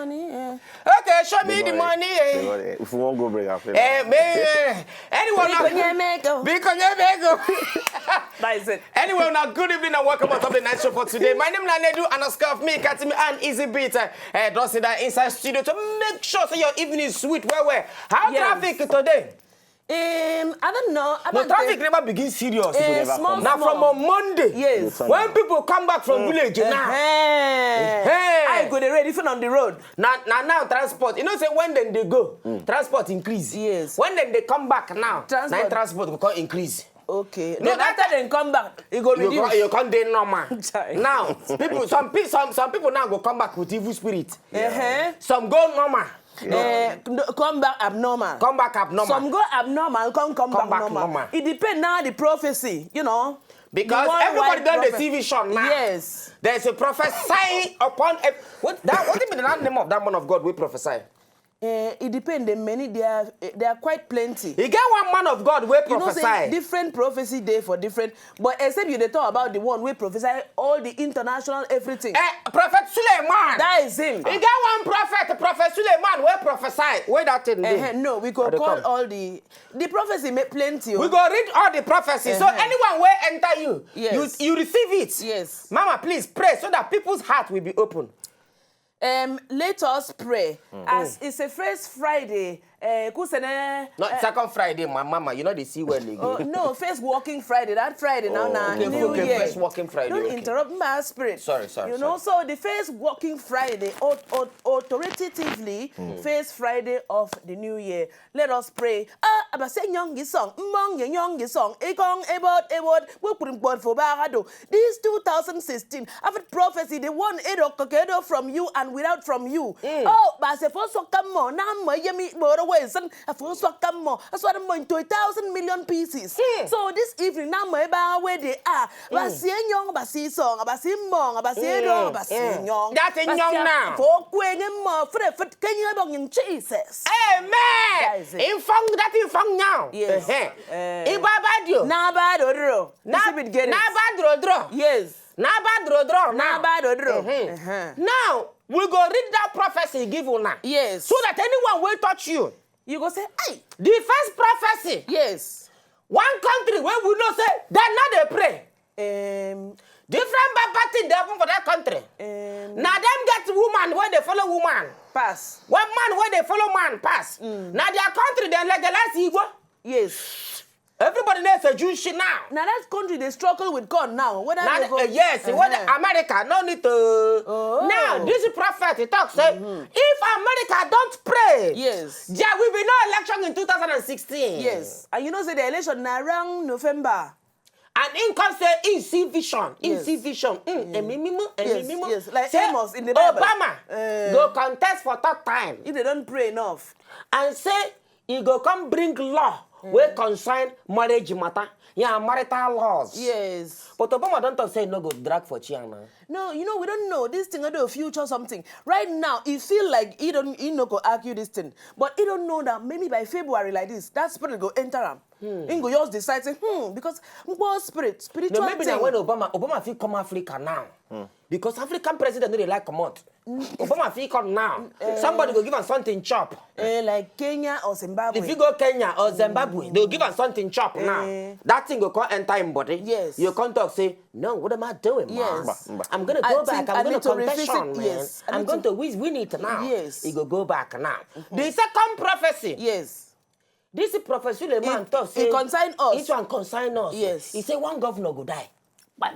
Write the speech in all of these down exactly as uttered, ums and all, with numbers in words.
Money, eh. Okay, show me the money. Eh. If you wan go break, I feel. Eh, me, eh. Anyone Biko nye m ego. Biko nye m ego. That is it. Anyway, now good evening and welcome on top of the night show for today. My name is Nanedu and a scarf me, Katimi and Easy Beat. Uh, don't sit down inside studio to make sure so your evening is sweet. Well, well. How Yes. Traffic today? Um, I don't know. I No, don't traffic think- never begins serious. Eh, never small, come. Now from small. on Monday. Yes. When people come back from village now. Eh. Eh. I go dey ready even on the road. Now, now, now transport. You know say when then they go, transport increase. Yes. When then they come back now, Transport. now transport will come increase. Okay. No, Then after they come back, it go You reduce. can't, you can't dey normal. Chai. Now, people, some people, some, some people now go come back with evil spirit. Uh-huh. Some go normal. Eh, no, come back abnormal. Come back abnormal. Some go abnormal, come come, Come back, back normal. normal. It depends now the prophecy, you know. Because The everybody worldwide don't prophet- deceive vision now. Yes. There's a prophecy upon ev- what that what even the name of that man of God will prophesy. Eh, it depends. The many they are, eh, they are quite plenty. He get one man of God will You know, say prophesy. Different prophecy day for different, but except you dey talk about the one wey prophesy all the international everything. Eh, Prophet Suleiman. That is him. He get one prophet, Prophet Suleiman, will prophesy. Where that thing dey? Eh, no, we go I dey call come. All the the prophecy make plenty. Oh. We go read all the prophecy. So Uh-huh. Anyone will enter you, Yes. you you receive it. Yes. Mama, please pray so that people's heart will be open. Um, let us pray. As it's a first Friday, uh, kusene, Not uh, second Friday, my mama. You know they see well again. Oh, no, first working Friday. That Friday now, Oh, now okay, New okay, Year. First working Friday, Don't okay. Interrupt my spirit. Sorry, sorry, You know, sorry. So the first working Friday, au- au- authoritatively, first Friday of the New Year. Let us pray. Ah, abase nyongi song, mong ye nyongi song, ikong ebot ebot, we put in for barado. This two thousand sixteen, I've had prophecy, the one edo kokedo from you and without from you. Oh, but se for so come on, now my yemi moro ways and for so come on. That's what I'm going to a thousand million pieces. So this evening, now my ba where they are. But see nyong, but see song, but see mong, but see do, but see nyong. That is nyong now. For kweng mo, for the foot, can you have in Jesus? Amen. That is it. In fang that in fang now. Yes. Eh. Eh. Ibabadio. Na ba do do. Na Receive it, get it. Na ba dro dro. Yes. Na ba dro dro. Na Now. ba do do. Mhm. Uh-huh. Now we go read that prophecy give una. Yes. So that anyone will touch you. You go say, hey. The first prophecy. Yes. One country where we know say they not they pray. Um, Different bad bad thing they happen for that country. um, Now them get woman where they follow woman. Pass. One man where they follow man pass. Now their country they legalize Igbo. Yes. Everybody knows a Jewish now. Now that country they struggle with God now. Whether Now, they go, uh, yes, Uh-huh. What America no need to. Oh. Now this prophet he talk say if America don't pray, Yes. There will be no election in two thousand and sixteen. Yes. And you know say the election na around November. And in come say in see vision, in Yes. see vision. Mm, Ẹ̀mí mímọ́, ẹ̀mí Yes, mímọ́. yes, like Say Amos in the Bible. Obama Eh. go contest for third time If they don't pray enough. And say he go come bring law wey concern marriage matter. Yeah, marital laws. Yes. But Obama don talk say he no go drag for chair now. No, you know, we don't know. This thing, the future something. Right now, he feel like he don't, he no go argue this thing. But he don't know that maybe by February like this, that spirit go enter him. He go just decide say, hmm, because more spirit, spiritual No, maybe thing. Now when Obama, Obama fit come Africa now. Because African president no dey like comot. Obama fit come now. Somebody go give am something chop. Eh, like Kenya or Zimbabwe. If you go Kenya or Zimbabwe, they'll give am something chop now. Eh. That thing go come enter him body. Yes. You come talk say, no, what am I doing, man? Yes. I'm gonna I go think back. I I'm gonna need to revisit, confession, man. yes. I I'm need going to- to win, win it now. Yes. He go go back now. The second prophecy. Yes. This prophecy the man It- talk it say concern us. It one concern us. Yes. He say one governor go die. Bam.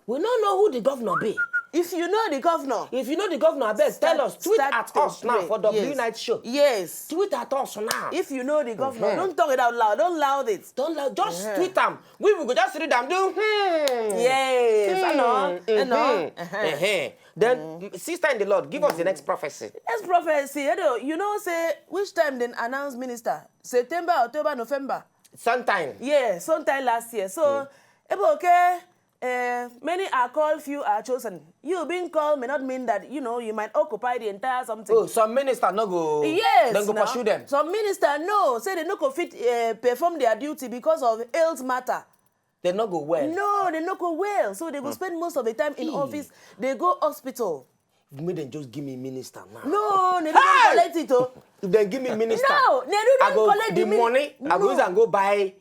We no know who the governor be. If you know the governor, If you know the governor, abeg tell us. Tweet start at to us now pray. For W Yes. Night Show. Yes. Tweet at us now. If you know the governor, Mhm. Don't talk it out loud. Don't loud it. Don't loud. Just Uh-huh. Tweet am. We will go just read am. Do hmm. Yes. I know. Hmm, I know. mhm, mhm. Then, sister in the Lord, give us the next prophecy. Next prophecy, you know, you know, say which time they announce minister? September, October, November. Sometime. Yeah, sometime last year. So, eh, okay, uh, many are called, few are chosen. You being called may not mean that, you know, you might occupy the entire something. Oh, some minister no go. Yes, Then go now. Pursue them. Some minister no say they no go fit uh, perform their duty because of health matter. They no go well. No, they no go well. So they go spend most of the time in office. They go hospital. Make dem just give me minister now. No, they don't collect it, oh. If dem give me minister, No, they don't I go collect the the min- money. I go No. use and go buy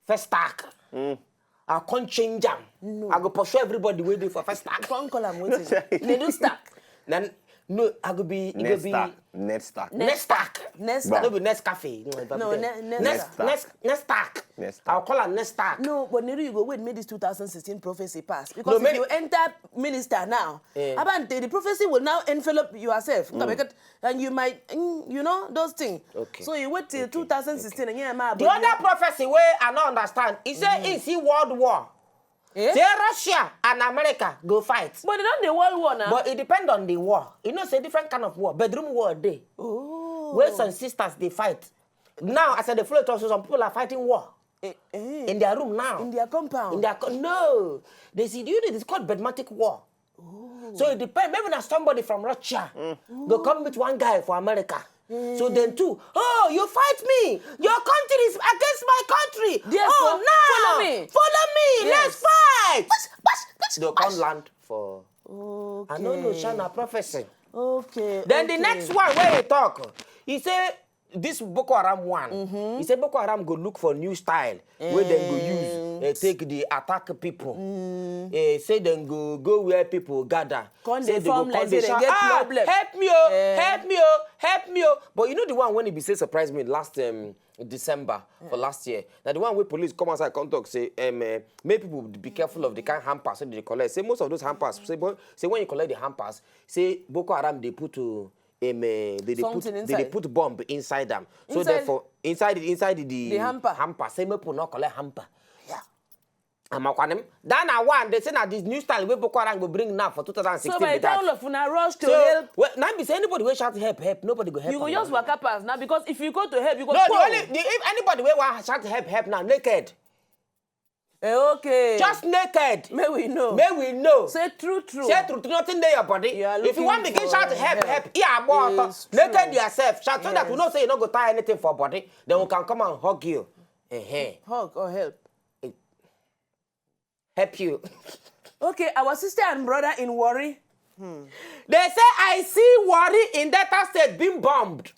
first stack. I can't change am. I go pursue everybody wey dey for first stack. Come call am wetin? They do stack. Then no, I go be. It go Next be stack. Next stack. next stack. Next Bah. No be next cafe. No, No, be ne- there. next next stack. next next stack. Next stack. I'll call am next stack. No, but Neru, you go wait make this two thousand sixteen prophecy pass. Because No, if many- you enter minister now, Eh. Abante, the prophecy will now envelop yourself. And you might, mm, you know, those things. Okay. So you wait till two thousand sixteen and yeah, my The other prophecy wey I no understand, he say he see world war. Eh? Say Russia and America go fight. But they don dey world war now. But it depend on the war. You know, say different kind of war. Bedroom war dey. Oh. Where some sisters dey fight. Now, as I dey follow talk, so some people are fighting war Eh, eh. in their room now. In their compound. In their co- no, they see the unit is called bedmatic war. So it depends. Maybe na somebody from Russia go come meet one guy for America. So then too, oh, you fight me. Your country is against my country. Therefore, Oh, now follow me. Follow me. Yes. Let's fight. Bash, bash, bash, They'll bash. come land for. Okay. I no know, Shana prophecy. Okay. Then the Okay. Next one wey he talk, he say this Boko Haram one. He say Boko Haram go look for new style wey dem go use uh, take the attack people. Uh, say dem go go where people gather. Come Say dey dem go form like come dey say dem shout, get ah, problem. Help me, oh, Eh. help me, oh, help me, oh. But you know the one when he be say surprise me last um, December for last year. Now the one wey police come outside come talk say, um, uh, make people be careful of the kind hampers wey they collect. Say most of those hampers, say, boy, say when you collect the hampers, say Boko Haram dey put to um, uh, they dey put Something they dey inside. Put bomb inside them. So Inside therefore, inside the inside the, The hamper. Hamper, say make people not collect hamper. Yeah. Amakwanem. That na one. They say na this new style wey Boko Haram go bring now for two thousand sixteen. So by Be the time that. All of una rush to So help, well, now be say anybody wey shout help, help, nobody go help. you go Am. Just waka pass now because if you go to help, you go. No, the Pow! Only the, if anybody wey wan shout help, help now naked. Eh, okay. Just naked. May we know. May we know. Say true, true. Say truth, nothing dey your body. You are If you want looking begin for shout help, help. Help, yeah, but It's naked true. Yourself, shout so that we Yes. Know say you no go tie anything for body. Then we can come and hug you. Uh-huh. Hug or help. Help you. Okay, our sister and brother in Warri. They say I see Warri in Delta State being bombed.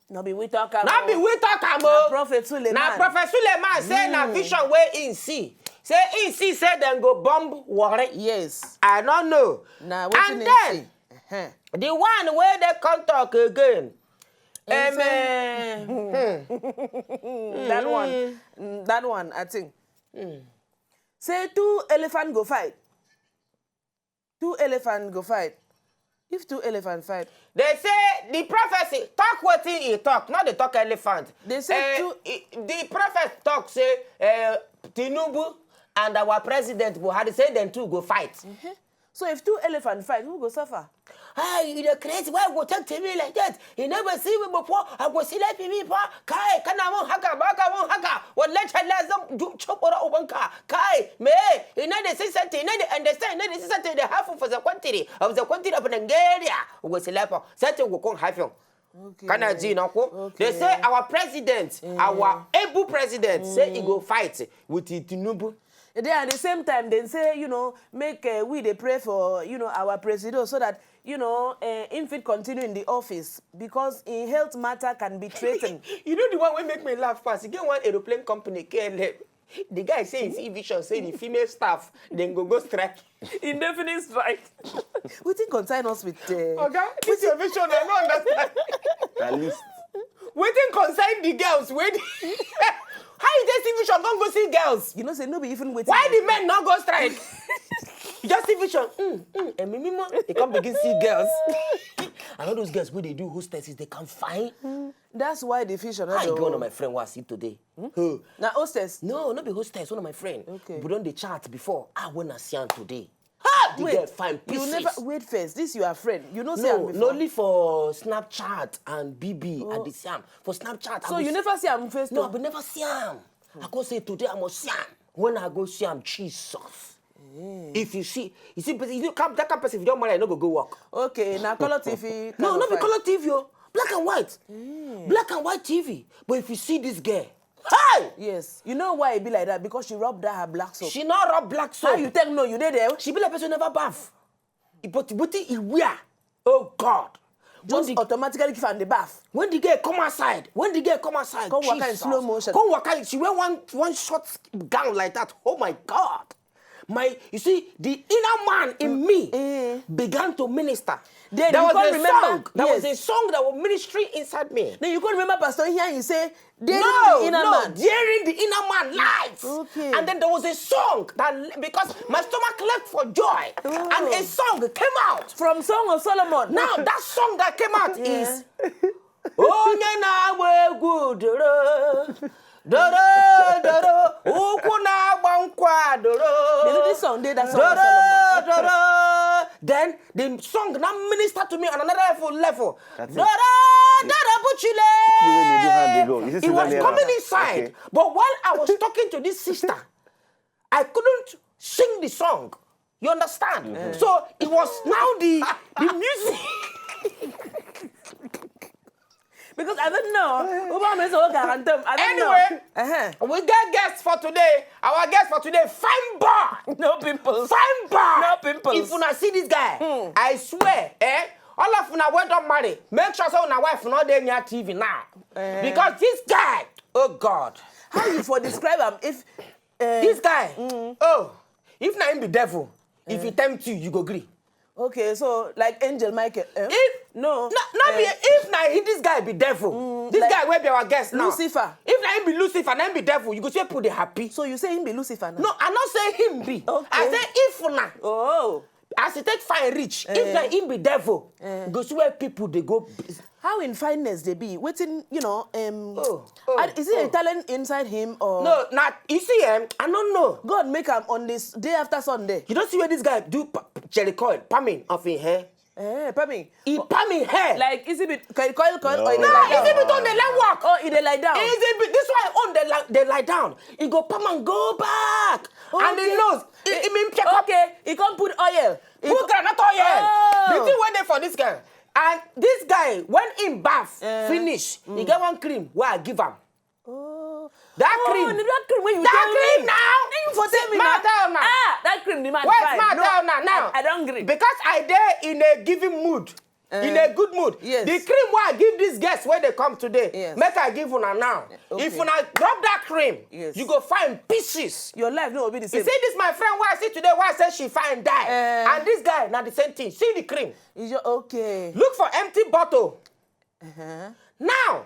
No be we talk am. Not be Oh. We talk am Na o. Prophet Suleiman. Na Prophet Suleiman say na vision wey he see. Say he see say dem go bomb Warri. Yes. I no know. Na wetin And he then see. Uh-huh. The one wey dey come talk again. He Em, say- eh, hmm. That one. Mm, that one, I think. Say two elephant go fight. Two elephant go fight. If two elephant fight, They say the prophecy talk wetin he talk, not the talk elephant. They say Eh, two- he- the prophet talk say uh, Tinubu and our president Buhari say them two go fight. So if two elephant fight, who go suffer? Ah, you dey create why go take to me like that? You never see me before. I go see like me before. Kai, kana mun haka, ba ka mun haka. Wallahi tallahi zan ju- chokora ubanka. Kai, me? You know the see something, you know the understand, you know the see something that happen for the country of the country of Nigeria. We go see like something go come happen. Okay. Kana ji na ko? They say our president, our able president, say he go fight with Tinubu. And then at the same time, they say, you know, make uh, we dey pray for, you know, our president so that, you know, uh, him fit continue in the office because in health matter can be threatened. You know the one wey make me laugh pass? E get one aeroplane company, K L M. The guy say he see vision, say the female staff then go go strike. Indefinite strike. Wetin concern us with uh, Oga, this your vision, I no understand. At least. Wetin concern the girls wey dey how you take see vision come go see girls? You know, say no be even wetin. Why the men no go strike? Just see vision. Mm, mm, ẹ̀mí mímọ́. They come begin see girls. And all those girls wey dey do hostesses, they can fine. That's why the vision. How you go on my friend wey I see today? Huh. Na hostess. No, no be hostess, one of my friend. Okay. We don dey chat before. Ah, when I see am today. Ah, the Wait, girl fine you pieces. Never wait first. This your friend. You know see am No, before. No, only for Snapchat and B B. I dey see am for Snapchat. I So go you see- never see am face No, I to. Bin never see am. I come say today I must see am. When I go see am, Jesus. If you see, you see, but you know, come that kind of person, if you don't marry, I no go go work. Okay, now color T V. No, kind no of be fight. Color T V o. Black and white. Black and white T V. But if you see this girl, hey! Yes, you know why it be like that, because she rub that her black soap. She not rub black soap. How you take no? You dey there. She be like person never bath. But wetin he wear? Oh God. Just automatically give am the bath. When the girl come outside, when the girl come outside, come waka in slow motion. Come waka, she wear one one short gown like that. Oh my God. My, you see, the inner man in me mm. began to minister. Then there was a remember, song. There yes. was a song that was ministry inside me. Then you could remember Pastor here and say, no, the inner no, man. During the inner man life. Okay. And then there was a song that because my stomach leapt for joy, oh. and a song came out from Song of Solomon. Now that song that came out yeah. is onye na-agba egwu doro doro doro ụkwụ na-agba nkwa doro doro doro. Then the song now minister to me on another level. level. Doro doro buchile. It was coming inside, okay. But while I was talking to this sister, I couldn't sing the song. You understand? Mm-hmm. So it was now the the music. Because I don't know. Uba mi so garantem. I don't anyway, know. Uh-huh. We get guests for today. Our guest for today, fine bar. No pimples. Fine bar. No pimples. If una see this guy, mm. I swear, eh? All of una wey don marry, make sure say una wife no dey near T V now. Uh-huh. Because this guy, oh God. How you for describe him? If uh, this guy, mm. oh, if na him be devil, uh-huh. if he tempt you, you go gree. Okay, so like Angel Michael. Eh? If no, no, no uh, be if na he, this guy be devil. Mm, this like guy wey be our guest now. Lucifer. If na him be Lucifer, na him be devil. You go say people dey happy. So you say him be Lucifer now? No, I no say him be. Okay. I say if na. Oh. As he take fine reach, uh, if na him be devil, uh, go see where people dey go. How in fineness dey be? Wetin you know? Um, oh, oh, is it oh. a talent inside him or? No, not you see, um, I don't know. God make am on this day after Sunday. You don't see where this guy do cherry coil, palming of his hair. Eh, palming. He palming hair. Like is it be coil coil coil no. or? No, is it be on the leg walk? Oh, he dey lie down. Is it be, this one on the they lie down. He go palm and go back, okay. And he knows. He, he mean check up. Okay, he come put oil. He put groundnut oil. Oh. The thing wey dey for this guy. And this guy, when him bath uh, finish, mm. he get one cream wey I give am. Oh. That cream. Oh, that cream wey you that tell cream me. Now. Then you for tell me now. Tell now. Ah, that cream the man wait, fine. No, tell now. Now. I, I don't agree. Because I dey in a giving mood. Uh, in a good mood. Yes. The cream wey I give these guests wey dey come today, yes. Make I give una now. Okay. If una drop that cream, yes. You go find pieces. Your life no go be the same. You see this my friend wey I see today wey I say she fine die. Uh, and this guy na the same thing. See the cream. Is your okay. Look for empty bottle. Uh-huh. Now,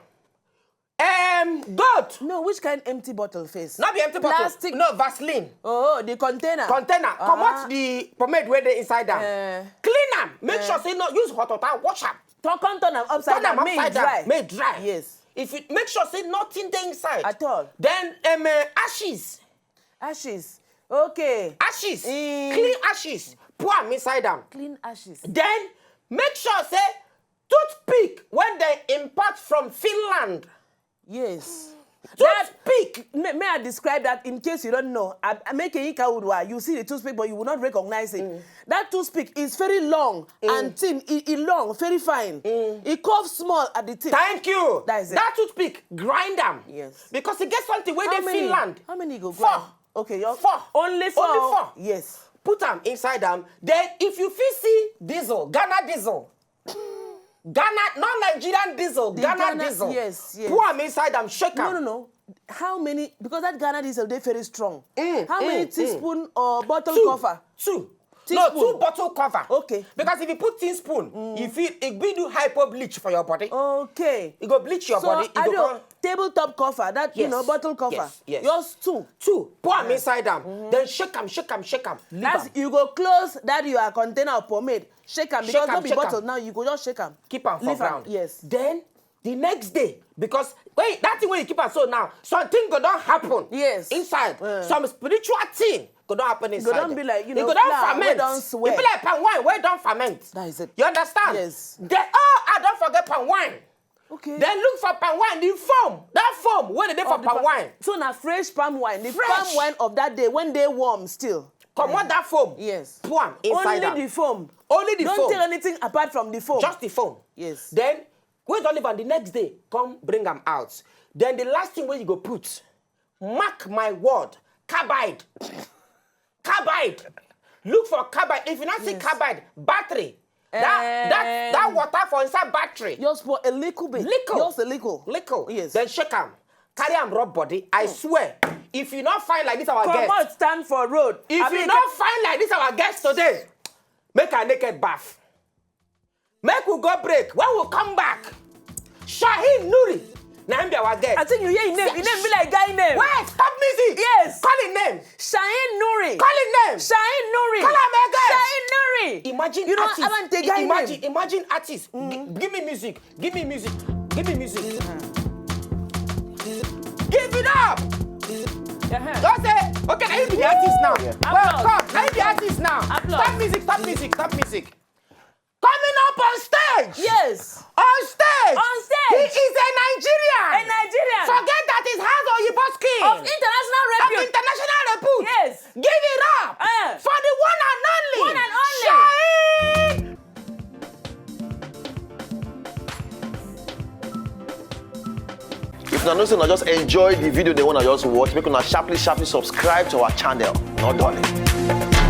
um, goat. No, which kind empty bottle face? Not be empty bottle. Plastic. No, Vaseline. Oh, the container. Container. Ah. Comot the pomade wey dey inside am. Uh, clean am. Make uh, sure say no use hot water wash am. Turn come turn am upside down. Turn am upside down. Make dry. Make dry. Yes. If you make sure say nothing dey inside. At all. Then um, uh, ashes. Ashes. Okay. Ashes. Mm. Clean ashes. Pour am inside am. Clean ashes. Then make sure say toothpick wey dem import from Finland. Yes. Toothpick. May, may I describe that in case you don't know? I, I make a Ika Udwa. You see the toothpick, but you will not recognize it. Mm. That toothpick is very long mm. and thin. It, it long, very fine. Mm. It curves small at the tip. Thank you. That is it. That toothpick, grind am. Yes. Because e get something wey dey Finland. How many go grind? Four. Okay, your four. Only four. Only four. Yes. Put am inside am. Then if you fit see diesel, Ghana diesel. Ghana, not Nigerian diesel, the Ghana, Ghana diesel. Yes, yes. Pour am inside am, shake am. No, no, no. How many? Because that Ghana diesel dey very strong. Mm, how mm, many mm. teaspoon mm. or bottle two, cover? Two. Teaspoon. No, two bottle cover. Okay. Because if you put teaspoon, mm. if it it be do hypo bleach for your body. Okay. It go bleach your so body. It go come... Tabletop cover, that yes. you know, bottle cover. Yes, yes. Yours two. Two. Pour am inside am. Mm-hmm. Then shake am, shake am, shake am. Leave am. You go close that your container of pomade. Shake am because no be bottle now. You go just shake am. Keep am for ground. Yes. Then the next day, because wait, that thing wey you keep am so now, something go don happen. Yes. Inside, uh. some spiritual thing go don happen inside. Go don be like you know, go don ferment. Don swear. E be like palm wine wey don ferment. That is it. You understand? Yes. Then oh, I don forget palm wine. Okay. Then look for palm wine, the foam, that foam wey dey dey for palm wine. So na fresh palm wine, the fresh. Palm wine of that day when dey warm still. Comot that foam. Yes. Pour am inside am. Only the foam. Only the foam. Don't tell anything apart from the foam. Just the foam. Yes. Then wey don leave am the next day, come bring am out. Then the last thing wey you go put, mark my word, carbide. Carbide. Look for carbide. If you not see yes. carbide, battery. That that that water for inside battery. Just for a little bit. Little. Just a little. Little. Yes. Then shake am. Carry am rub body. I swear, if you not find like this our Come guest, out, stand for road. if Abi you you not find like this our guest today, make a naked bath. Make we go break. When we come back, Shaheen Nuri. Na him be our guest. I think you hear his name. His name be like guy name. Wait, stop music. Yes. Call him name. Shaheen Nuri. Call him name. Shaheen Nuri. Call am again. Shaheen Nuri. Imagine You know, artist. Alan Tega Imagine, name. Imagine artist. Gi- give me music. Give me music. Give me music. Give it up. Uh-huh. Just say, okay, now you be the artist now. Yeah. Well, Applause. come, now you be the artist now. Applause. Stop music, stop music, stop music. Coming up on stage. Yes. On stage. On stage. He is a Nigerian. A Nigerian. Forget that his house or Yibo skin. Of international Of repute. International repute. Yes. Give it up. Eh. For the one and only. One and only. Shaheen. If una know say una just enjoy the video, the one I just watch, make una sharply sharply subscribe to our channel. Not done.